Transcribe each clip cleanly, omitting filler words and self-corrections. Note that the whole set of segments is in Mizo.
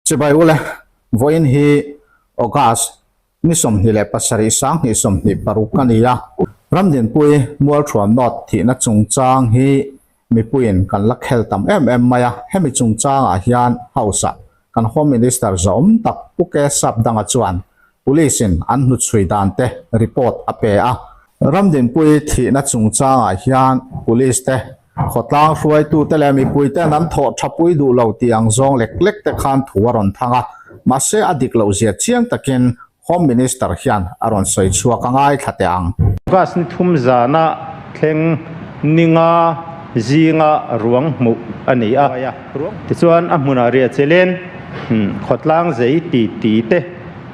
Chibai ule, vawiin hi August ni 27 2026 a ni a, Ramdinpui Mualthuam North thihna chungchang hi mipuiin kan la khel tam em em mai a, hemi chungchangah hian House-ah kan Home Minister zawm tak Pu K Sapdanga chuan Police-in an hnuchhui dan te report a pe a. Ramdinpui thihna chungchangah hian Police te Khawtlang hruaitute leh mipuite'n an thawh thapui duh lo tih ang zawng lek lek te khan thu a rawn thang a, mahse a dik loh zia chiang takin Home Minister hian a rawn sawi chhuak a ngaithla teh ang. August ni thum zana thleng ninga zinga ruang hmuh a ni a, tichuan a hmunah riah chelin khawtlang zei ti ti te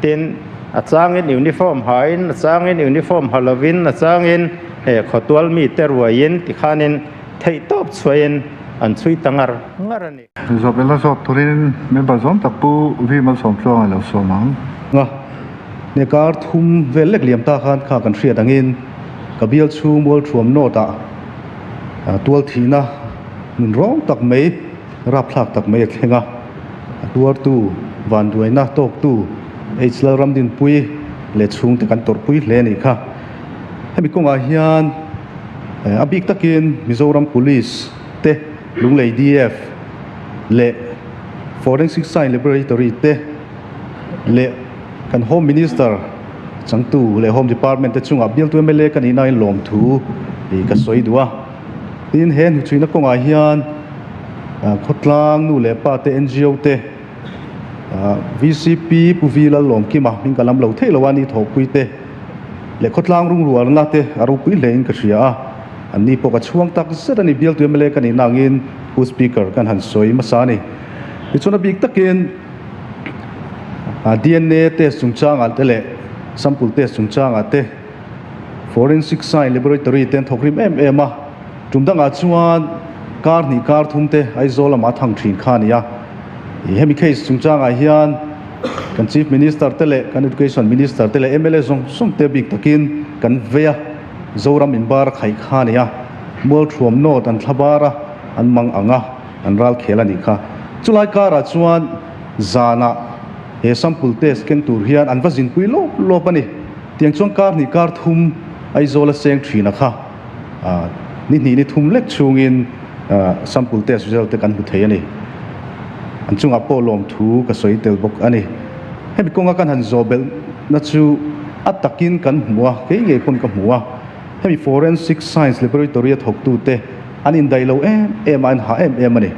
tin a changin uniform hain a changin uniform ha lovin a changin khawtual mite ruaiin tikhanin theih tawp chhuahin an chhui ta ngar ngar a ni. Zawp ela zawt turin member zawm tak Pu Vi Malsawmtluanga lo sawm ang. Nga ne kar thum vel lek liam ta khan kha kan hriat angin ka bial chhung Mualthuam North ah tual thihna nun rawng tak mai rapthlak tak mai a thleng a. A tuartu, vanduaina tawktu H Lalramdinpui leh chhungte kan tawrhpui hle a nih kha. Hemi kawngah hian a bik takin Mizoram Police te, Lunglei DF leh Forensic Science Laboratory te leh kan Home Minister changtu leh Home Department te chungah bialtu mla ka nihna in lawmthu ka sawi duh a. Tin, he hnuchhuihna kawngah hian khawtlang nu leh pa te, ngo te, VCP Pu Vi Lallawmkima hming ka lam lo theih lo a ni thawhpui te leh khawtlang rungrualna te a ropui hle in ka hria a, an ni pawh ka chhuang tak zet a ni. Bialtu mla ka nih nangin Pu Speaker kan han sawi hmasa a ni. Tichuan a bik takin DNA test chungchangah te leh sample test chungchangah te, Forensic Science Laboratory te an thawk rim em em a, tum dangah chuan kar hnih kar thum te Aizawl lamah a thang thin kha a ni a. Ih hemi case chungchangah hian kan Chief Minister te leh kan Education Minister te leh mla zawng zawng te bik takin kan vei a, Zoram inbar a khaih kha a ni a, Mualthuam North an thla bar a, an mang ang a, an ral khel a nih kha. Chulai karah chuan zanah he sample test keng tur hian an va zinpui lawp lawp a ni. Tiang chuan kar hnih kar thum Aizawl a seng thin a kha ni hnih ni thum lek chhungin sample test result te kan hmu thei a ni. An chungah pawh lawmthu ka sawi tel bawk a ni. Hemi kawnga kan han zawh belh na chu a takin kan hmu a, kei ngei pawn ka hmu a. Hemi Forensic Science Laboratory a thawktute an indaih lo em em a, an hah em em a ni.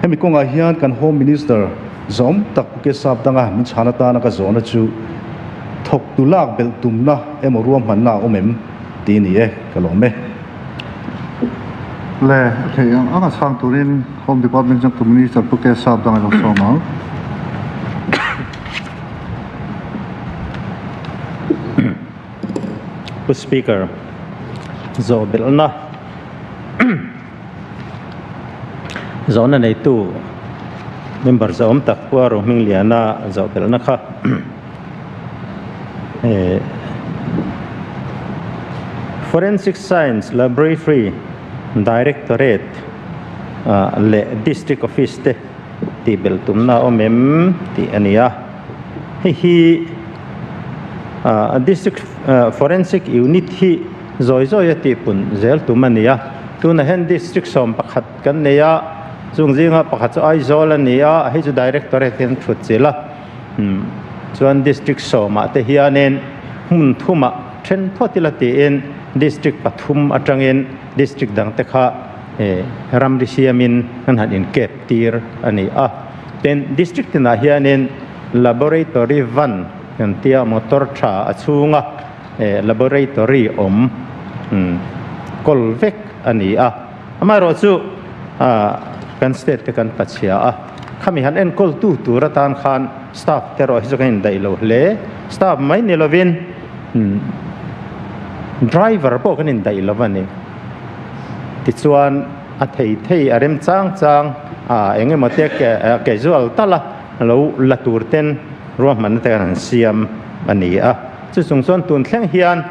Hemi kawngah hian kan Home Minister zawm tak Pu Kesap danga min chhan atana ka zawhna chu thawktu lak belh tumna emaw ruahmanna a awm em tih a ni e, ka lawm e. Le, a theih ang ang a chhang turin Home Department changtu Minister Pu Kesap danga lo sawm ang. Pu Speaker, zawh belhna zawhna neitu member zawhawm tak Pu Aro Hmingliana zawh belhna kha Forensic Science Laboratory Directorate leh District Office te tih belh tumna a awm em tih a ni a. Hei hi District Forensic Unit hi zawi zawi a tihpun zel tum a ni a. Tunah hian District 11 kan nei a, chung zinga pakhat chu Aizawl a ni a, hei chu Directorate hian thut chilh a. Chuan District sawmah te hianin hmun thumah then phawt ila tiin District pathum atangin District dangte kha ramri siamin kan han inkep tir a ni a. Tin, District tinah hianin Laboratory van kan tia motor tha a chhunga laboratory awm kawl vek a ni a. Amaherawhchu kan state te kan pachhia a, khami han enkawl tu tur atan khan staff te erawh hi chu kan indaih lo hle. Staff mai ni lovin driver pawh kan indaih lo a ni. Tichuan a thei thei a rem chang chang a eng emaw te casual tal a lo la tur ten ruahmanna te kan han siam a ni a. Chu chung chuan tun thleng hian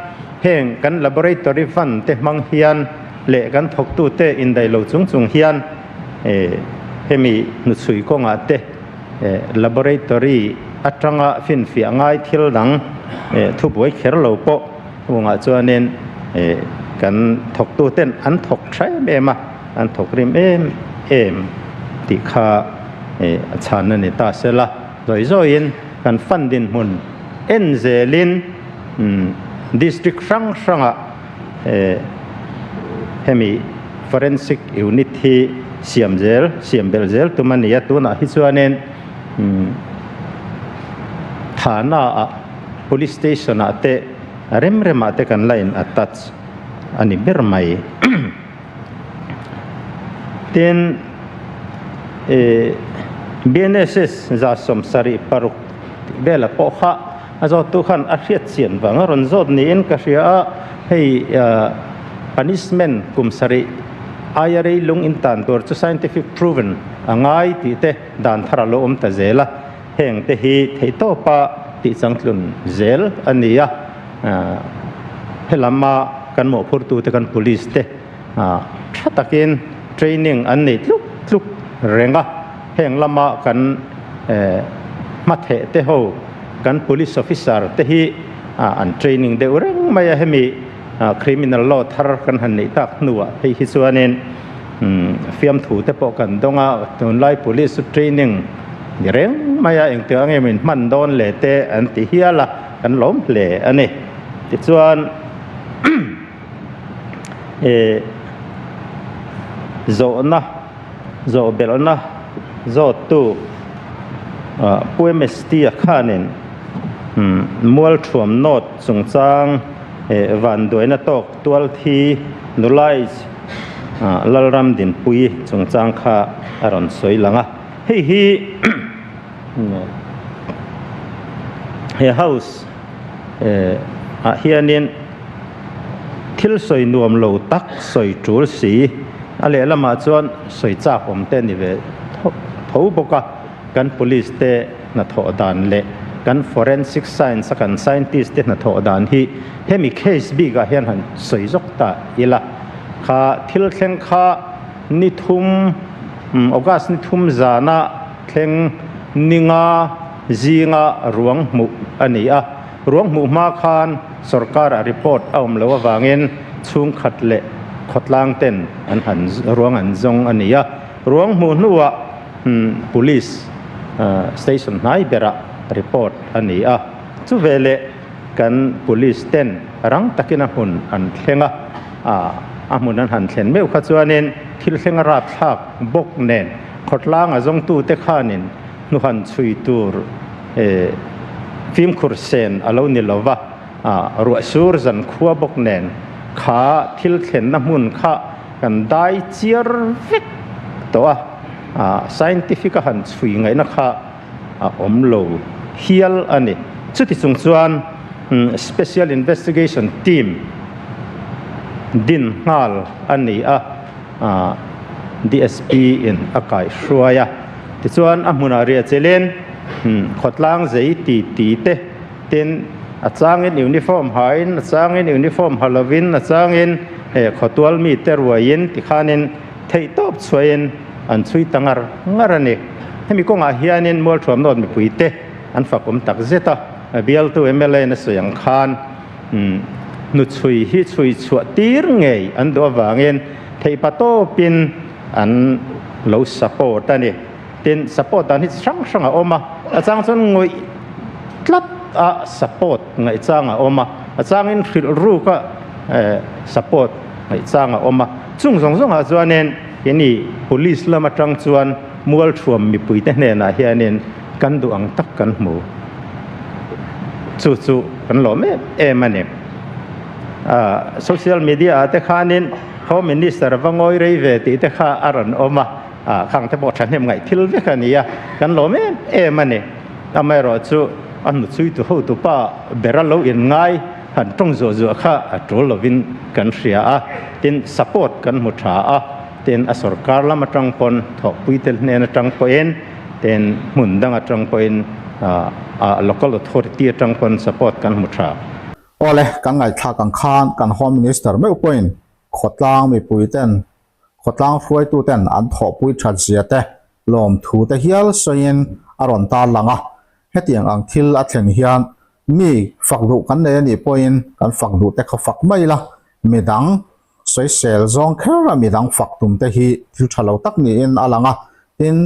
heng kan laboratory van te hmang hian leh kan thawktu te indaih lo chung chung hian hemi hnuchhui kawngah te Laboratory atanga finfiah ngai thil dang thubuai kher lo pawh hungah chuanin kan thawktuten an thawk tha em em a, an thawk rim em em tih kha a chhan a ni ta sela. Zawi zawiin kan fund dinhmun en zelin district hrang hrangah hemi forensic unit hi siam zel, siam belh zel tum a ni a, tunah hi chuanin Thana ah police station ah te rem rem ah te kan la in attach a ni ber mai. Tin, BNSS 76 tih velah pawh kha A zawttu khan a hriat chian vang a rawn zawt niin ka hria a, hei punishment kum sarih aia rei lung in tan tur chu scientific proven a ngai tih te dan thar a lo awm ta zel a, heng te hi theihtawpa tih changtlun zel a ni a, helama kan mawhphurtute kan police te tha takin training an nei tluk tluk reng a, heng lama kan hmatheh te ho kan police officer te hi an training deuh reng mai a, hemi criminal law thar kan han neih tak hnuah phei hi chuanin fiamthu te pawh kan dawng a, tunlai police chu training ni reng mai a, engtiang ange min hman dawn le te an ti hial a, kan lawm hle a ni. Tichuan. Eh zawhna zawh belhna zawttu ah Pu MST a khanin umm Mualthuam North chungchang eh vanduaina tawk tualthi nulai ah Lalram Dinpui chungchang kha a rawn sawi lang a, hei hi he house eh ah hianin. Thil sawi nuam lo tak sawi tul si, a lehlamah chuan sawi chak awm te ni ve tho bawk a, kan police te hnathawh dan leh kan forensic science a kan scientist te hnathawh dan hi hemi case bikah hian han sawi zawk ta ila, kha thil thleng kha ni thum August ni thum zana thleng ninga zinga ruang hmuh a ni a. Ruang hmuh hma khan sorkar-ah report a awm loh avangin chhungkhat leh khawtlang ten an han ruang an zawng a ni a. Ruang hmuh hnuah Police station hnai berah report a ni a. Chuveleh kan Police ten rang takin a hmun an thleng a, a hmun an han thlen meuh kha chuanin thil thleng a rapthlak bawk nen khawtlang a zawngtute khanin hnuhan chhui tur Fimkhur sen a lo ni lo va, ruah sur zan khua bawk nen kha thil thlenna hmun kha kan dai chiar vek tawh a, scientific a han chhui ngaihna kha a awm lo hial a ni. Chuti chung chuan Special Investigation Team din nghal a ni a, DSP in a kaihruai a. Tichuan a hmunah riah chelin khawtlang zei ti ti te tin a changin uniform hain a changin uniform ha lovin a changin khawtual mi te ruaiin tikhanin theihtawp chhuahin an chhui ta ngar ngar a ni. Hemi kawngah hianin Mualthuam North mipui te an fakawm tak zet a, bialtu mla na sawi ang khan hnuchhui hi chhui chhuah tir ngei an duh avangin theihpatawpin an lo support a ni. Tin, support dan hi chi hrang hrang a awm a, a chang chuan ngawih tlat a support ngaih chang a awm a, a changin hrilh ruk a support ngaih chang a awm a. Chung zawng zawngah chuanin keini police lam atang chuan Mualthuam mipuite hnenah hianin kan duh ang tak kan hmu. Chu chu kan lawm em em a ni. Social media ah te khanin Home Minister va ngawi rei ve tih te kha a rawn awm a, khang te pawh thahnem ngaih thil vek a ni a, kan lawm em em a ni. Amaherawh chu a hnuchhui tu hotu pa bera lo in ngai han tawng zuah zuah kha a tul lovin kan hria a, tin support kan hmu tha a, tin a sorkar lam atang pawn thawhpui te hnen atang pawhin tin hmun dang atang pawhin local authority atang pawn support kan hmu tha. Awle, kan ngaihthlak ang khan kan Home Minister meuh pawhin khawtlang mipui ten, khawtlang hruaitu ten an thawhpui that zia te, lawmthu te hial sawiin a rawn tarlang a. Hetiang ang thil a thlen hian mi fak duh kan nei a nih pawhin kan fak duh te kha fak mai la, midang sawisel zawng kher a midang fak tum te hi thil tha lo tak niin a lang a. Tin,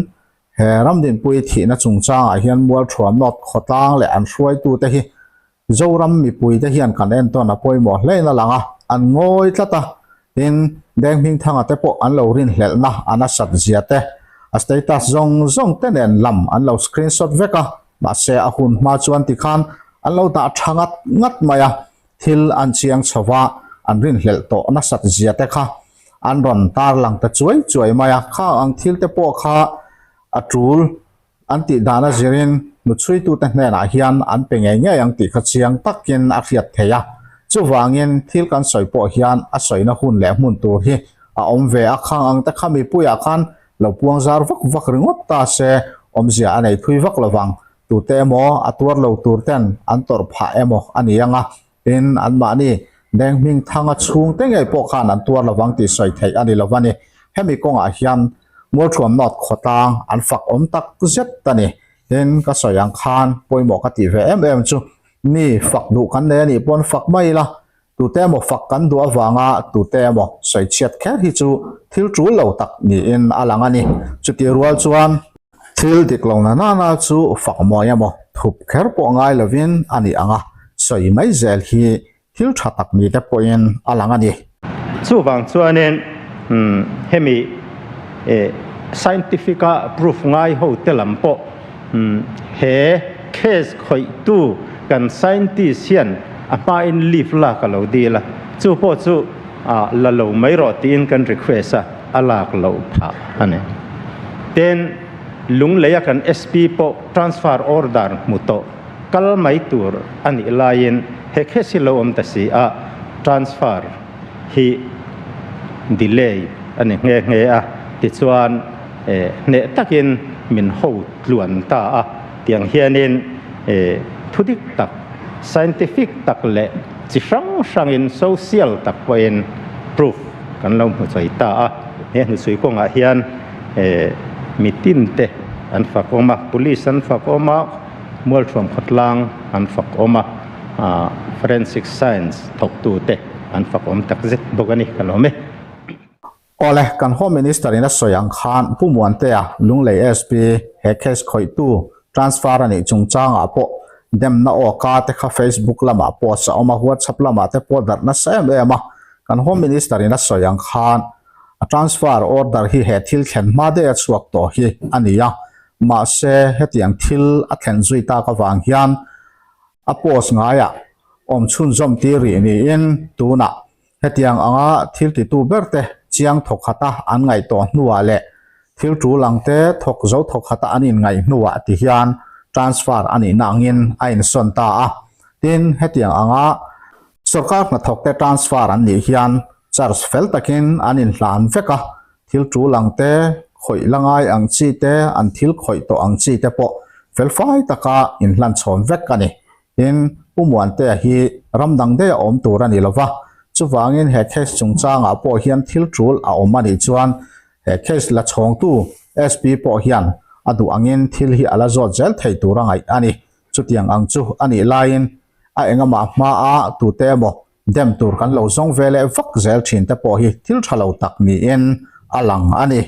he Ramdinpui thihna chungchangah hian Mualthuam North khawtlang leh an hruaitute hi Zoram mipuite hian kan entawn a pawimawh hlein a lang a, an ngawi tlat a, tin, Denghmingthanga te pawh an lo rinhlelhna a nasat zia te, a status zawng zawng te nen lam an lo screenshot vek a, mahse a hun hma chuan tikhan an lo dah tha ngat ngat mai a, thil an chiang chho va, an rinhlelh tawh nasat zia te kha an rawn tarlang ta chuai chuai mai a, khang ang thil te pawh kha a tul An tih dan a zirin hnuchhuitute hnenah hian an pe ngei ngei ang tih kha chiang takin a hriat theih a. Chuvangin thil kan sawi pawh hian a sawina hun leh hmun tur hi a awm ve a, khang ang te kha mipuiah khan lo puang zar vak vak ringawt ta se awmzia a nei thui vak lovang. Tute emaw a tuar lo tur ten an tawrh phah emaw a ni ang a, tin anmahni Denghming Thanga chhungte ngei pawh khan an tuar lovang tih sawi theih a ni lo a ni. Hemi kawngah hian Mualthuam North khawtlang an fak awm tak zet a ni. Tin, ka sawi ang khan pawimawh ka tih ve em em chu mi fak duh kan nei a nih pawn fak mai ila, tute emaw fak kan duh avanga tute emaw sawi chhiat kher hi chu thil tul lo tak niin a lang a ni. Chutih rual chuan thil dik lo na nana chu fak mawi emaw thup kher pawh ngai lovin a nih ang a, sawi mai zel hi Thil tha tak ni te pawhin a lang a ni. Chuvang chuanin hemi scientific a proof ngai ho te lam pawh he case khawihtu kan scientist hian a hmain leave lak a lo dil a, chu pawh chu la lo mai rawh tiin kan request a, a lak loh phah a ni. Tin, Lungleia kan SP pawh transfer order hmu tawh. Kal mai tur a nih laiin he case hi lo awm ta si a, transfer hi delay a ni nghe nghe a, tichuan hneh takin min ho tluan ta a, tiang hianin thudik tak, scientific tak leh chi hrang hrangin social tak pawhin proof kan lo hmu chawih ta a, he hnuchhui kawngah hian mitinte an fakawm a, police an fakawm a. Mualthuam khawtlang an fakawm a, Forensic Science thawktute an fakawm takzet bawk a ni, ka lawm e. Awle, kan Home Minister in a sawi ang khan Pu Muantea, Lunglei SP, he case khawihtu transfer a nih chungchangah pawh demna aw ka te kha Facebook lamah post a awm a, WhatsApp lamah te pawh darh nasa em em a. Kan Home Minister in a sawi ang khan a transfer order hi he thil thlen hma daih a chhuak tawh hi a ni a, Mahse, hetiang thil a thlen zui tak avang hian a post ngaiah awm chhunzawm tir rih niin tunah hetiang anga thil titu berte chiang thawk khata an ngaihtuah hnuah leh thil tul angte thawk zo thawk khata an inngaih hnuah ti hian transfer a nihna angin a insawn ta a. Tin, hetiang anga sorkar hnathawkte transfer an nih hian charge fel takin an inhlan vek a, Thil tul ang te, khawih la ngai ang chi te, an thil khawih tawh ang chi te pawh felfai taka inhlan chhawn vek a ni. Tin, Pu Muantea hi ram dang daih a awm tur a ni lo va, chuvangin he case chungchangah pawh hian thil tul a awm a nih chuan he case la chhawngtu SP pawh hian a duh angin thil hi a la zawt zel thei tur a ngaih a ni. Chutiang ang chu a nih laiin a engamah hmaa tute emaw Dem tur kan lo zawng ve leh vak zel thin te pawh hi thil tha lo tak niin a lang a ni.